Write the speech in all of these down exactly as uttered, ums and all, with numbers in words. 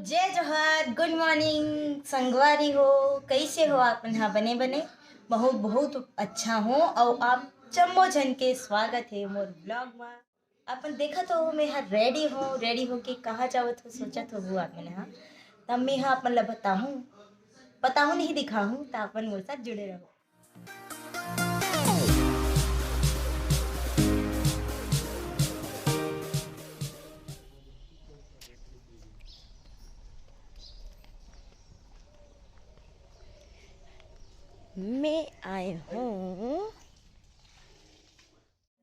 जय जोहार, गुड मॉर्निंग संगवारी हो, कइसे हो आप मन ह? बने बने, बहुत बहुत अच्छा हो। अउ आप जम्मो झन के स्वागत हे मोर ब्लॉग म। अपन देखत हो, मैं ह रेडी हो, रेडी होके कहाँ जावत हो सोचत हो आप मन ह, त मैं ह अपन ला बताहूँ, बताहूँ नहीं दिखाहूँ, त अपन मोर साथ जुड़े रहो। मैं आए हूँ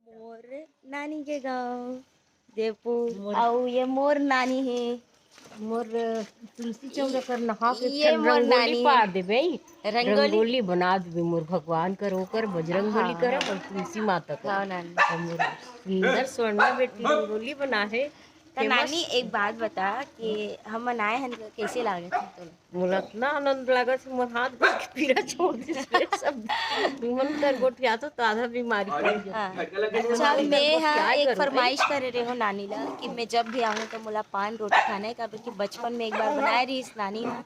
मोर नानी के गाँव देवपुर। मोर अउ ये मोर नानी हे। मोर तुलसी चौरा कर नहा के ये एक ठन मोर रंगोली नानी पार हे। देबे। रंगोली? रंगोली बना देबे मोर भगवान कर, ओकर बजरंग बली हाँ, कर हाँ। अउ तुलसी माता कर। हाँ, नानी। अउ मोर सुंदर स्वर्णा बेटी रंगोली बना हे। त फेमस। नानी, एक बात बता कि हमन आए हन, कइसे लागत हे तोला? मोला इतना आनंद लागत हे, मोर हाथ गोड़ के पीरा छोड़ दिस रे सब। मन कर गोठियाथों त आधा बीमारी पड़ जाथे। हाँ। अच्छा, मन कर मैं ह गोठिया एक करो, फरमाइश करे रहे हो नानी ला कि मैं जब भी आहूँ त मोला पान रोटी खाना हे, काबर कि बचपन में एक बार बनाए रहिस नानी ह,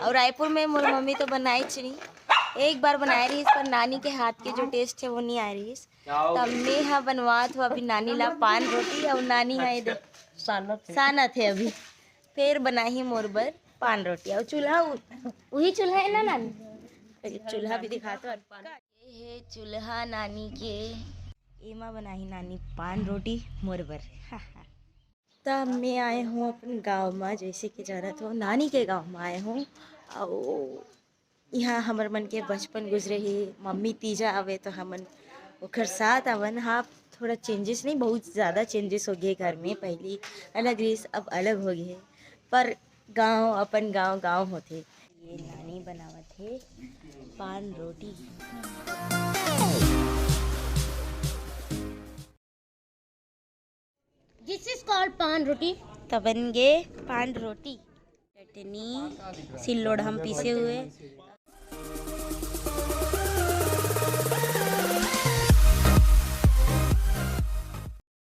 अउ रायपुर में मोर मम्मी तो बनाएच नहीं, एक बार बनाए रहिस, पर नानी के हाथ के जो टेस्ट हे वो नहीं आए रहिस। त मैं ह बनवात हूँ अभी नानी ला पान रोटी, अउ नानी ह ये दे सानत हे। सानत हे अभी। फेर बनाही मोर बर पान रोटी। अउ चूल्हा उ-, उही चूल्हा हे ना नानी? चूल्हा भी दिखा तो। ये हे चूल्हा नानी के, एमा बनाही नानी पान रोटी मोर बर। त मैं आए हूँ अपन गाँव म, जइसे कि जानत हो नानी के गाँव म आए हूँ। अउ इहाँ हमर मन के बचपन गुजरे हे। मम्मी तीजा आवे त हमन ओकर साथ आवन। हाँ, थोड़ा चेंजेस नहीं, बहुत ज़्यादा चेंजेस हो गे घर में। पहिली अलग रहिस, अब अलग हो गे हे, पर गाँव, अपन गाँव, गाँव होथे। ये नानी बनावत हे पान रोटी। This is called पान रोटी। त बन गे पान रोटी। चटनी सिल्लोड़हा म पीसे हुए।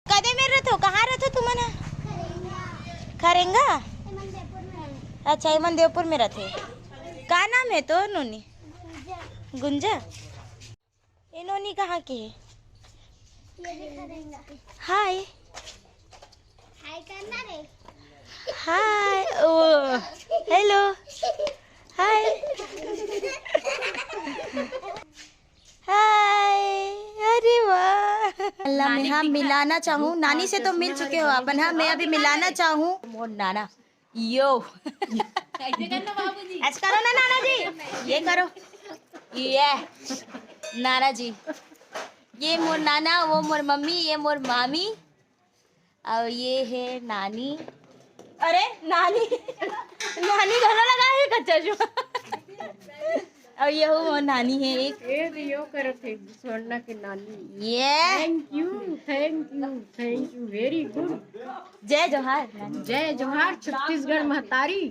कदे मेर रथो? कहाँ रथो तुमन ह? खरेंगा? अच्छा, एमन देवपुर में रथे। का नाम हे तोर नोनी? गुंजा। ए नोनी कहाँ के हे? ये भी खरेंगा। हाय। हाय करना रे। हाय। ओ, हेलो। हाय। हाय। अरे वाह। अल्लाह, मैं हाँ मिलाना चाहूँ। नानी से तो मिल चुके हो अपन। हाँ, मैं अभी मिलाना चाहूँ। मोर नाना। यो। ऐसे करना बाबूजी। ऐसे करो ना नाना जी, ये करो, ये नाना जी, ये मोर नाना, वो मोर मम्मी, ये मोर मामी, अउ ये हे नानी। अरे नानी, नानी घलो लगा हे कच्चा जो। अउ ये हो मोर नानी हे एक। ए रियो करत हे स्वर्णा के नानी। ये। Thank you, thank you, thank you, very good। जय जोहार। जय जोहार छत्तीसगढ़ महतारी,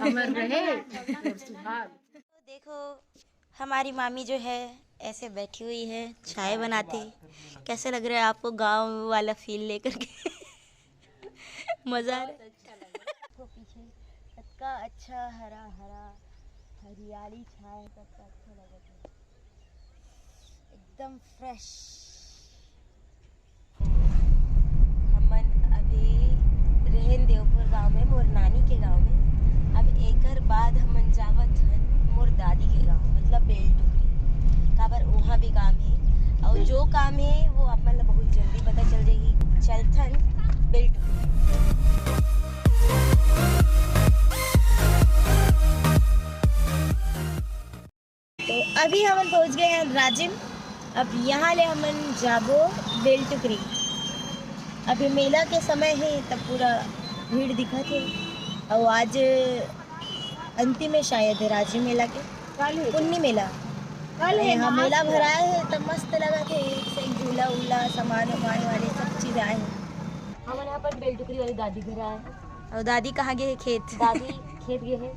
अमर रहे सुहाग। तो देखो, हमारी मामी जो है ऐसे बैठी हुई है, चाय बनाते। कैसे लग रहा है आपको गाँव वाला फील लेकर के? मजा आ रहा है? अच्छा लग रहा है। देखो पीछे कितना अच्छा हरा हरा हरियाली छाया है, कितना अच्छा लग रहा है। एकदम फ्रेश। हमन अभी रहेन देवपुर गांव में, मोर नानी के गांव में। अब एकर बाद हमन जावत हन मोर दादी के गांव, मतलब बेल टुकरी, काबर वहाँ भी काम है। और जो काम है वो आप मन ला बहुत जल्दी पता चल जाएगी। चलथन बेल टुकरी। तो अभी हमन पहुंच गए हैं राजिम। अब यहाँ ले हमन जाबो बेलटुकरी। अभी मेला के समय है, तब पूरा भीड़ दिखत है। और आज अंतिम है शायद राजिम मेला के, कल है। पुन्नी मेला। कल है, यहाँ मेला भराए है, तब मस्त लगा थे, एक से एक झूला उला, सामान वामान वाले सब चीज आए हैं। हमन यहाँ पर बेलटुकरी वाली दादी घर आए हैं। और दादी कहाँ गए है? खेत। दादी खेत गए है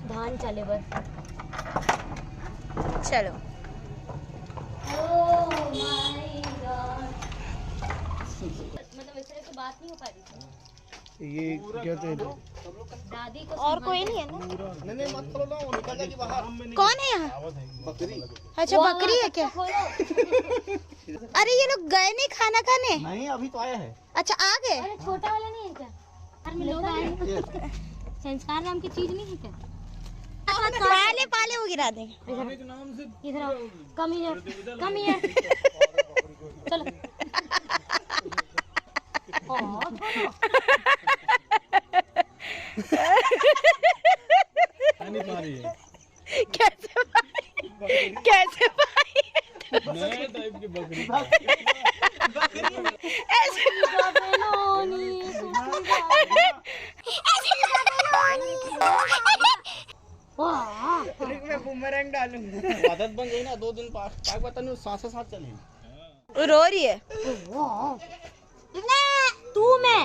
धान चाले बर। चलो। मतलब इस तरह से बात नहीं हो पा रही थी। ये क्या कहते हैं? दादी को और कोई नहीं है ना? नहीं, नहीं, मत खोलो ना, वो निकल जाएगी बाहर। कौन है यहाँ? बकरी। अच्छा, बकरी है क्या? अरे, ये लोग गए नहीं खाना खाने? नहीं, अभी तो आया है। अच्छा, आ गए। अरे, छोटा वाला नहीं है क्या? घर में लोग आए। संस्कार नाम की चीज नहीं है क्या? पाले पाले वो गिरा देंगे। इधर आओ। Come here, come here। चलो। कैसे पाई? कैसे पाई? नया टाइप की बकरी। ऐसे। मैं बूमरैंग डालूंगा। आदत बन गई ना, दो दिन पा-, पाक पता नहीं, साथ साथ चले। वो रो रही है। तू मैं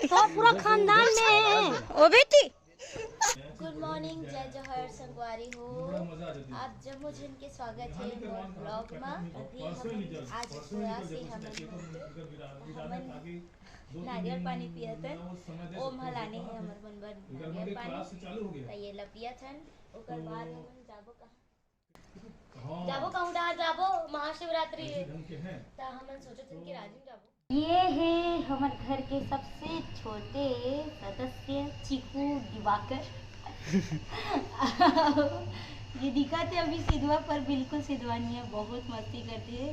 तो पूरा खानदान में। ओ बेटी। Good morning, जय जोहार संगवारी हो। आप जम्मो झन के स्वागत है मोर vlog मा। अभी हम आज थोड़ा से हम हमन नारियल पानी पियत हन। ओम ह लाने हे हमर मन बर नारियल पानी। त ये ल पियत हन, ओकर बाद हमन जाबो कहाँ? जाबो कहूँ डहर जाबो महाशिवरात्रि हे। त हमन सोचत हन कि राजिम जाबो। ये हे हमर घर के सबसे छोटे सदस्य चीकू दिवाकर। ये दिखत हे अभी सिधवा, पर बिल्कुल सिधवा नहीं है, बहुत मस्ती करती है।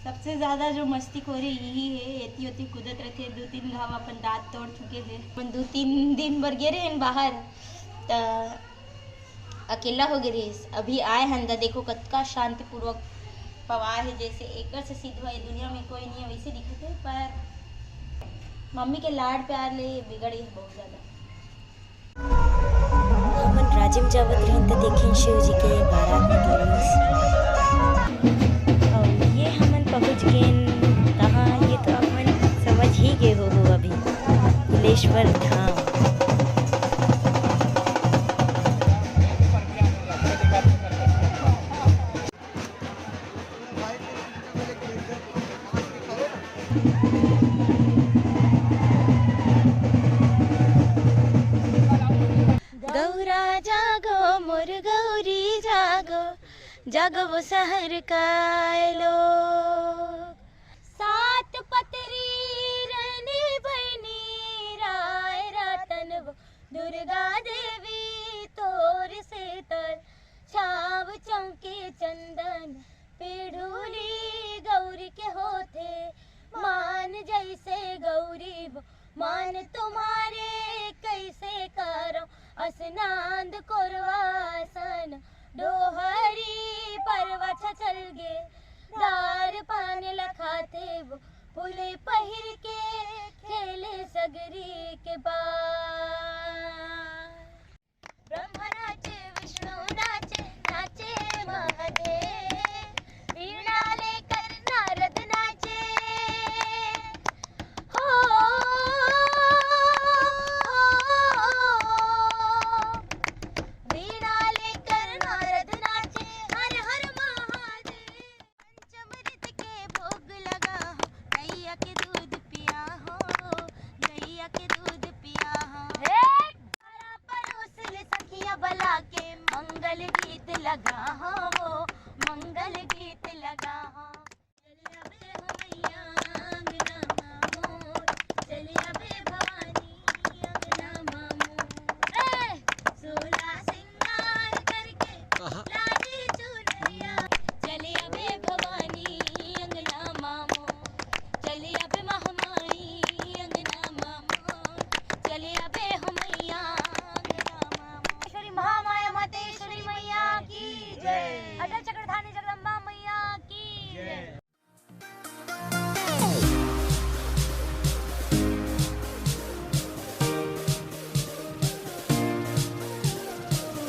सबसे ज्यादा जो मस्तीखोरी यही है, एती ओती कूदत रहते, दो तीन घाव अपन दांत तोड़ चुके हैं। अपन दो तीन दिन बर गे रहे बाहर, त अकेला हो गे रहिस। अभी आए हन त देखो कतका शांतिपूर्वक पवा हे, जैसे एकर से सिधवा ये दुनिया में कोई नहीं है, वैसे दिखत हे। पर मम्मी के लाड़ प्यार ले बिगड़ गे बहुत ज्यादा। हमन राजिम जावत रहिन त देखेन शिव जी के बारात निकलिस। अउ ये हमन पहुंच गेन कहाँ, ये तो आप मन समझ ही गए हो, हो अभी कुलेश्वर धाम। गौरा जागो मोर गौरी जागो, जागो वो शहर का लोग। सात पतरी रहनी बहनी राय रतन वो, दुर्गा देवी तोर शीतल छाव चमके चंदन। पिढ़ुली गौरी के होथे मान जैसे गौरी वो, मान तुम्हारे कैसे करो। असनांद कोरवासन डोहरी परवा छचल गे, दार पान लखाथे वो, फूले पहिर के खेले सगरी के बार। ब्रह्मा नाचे, विष्णु नाचे, नाचे महादेव। वीणा लेकर नारद नाचे। हो, वीणा लेकर नारद नाचे। हर हर महादेव। पंचामृत के भोग लगा हो, गैया के दूध पिया हो, गैया के दूध पिया हो। हे! सारा परोस ले सखिया बला के, मंगल गीत लगा हो,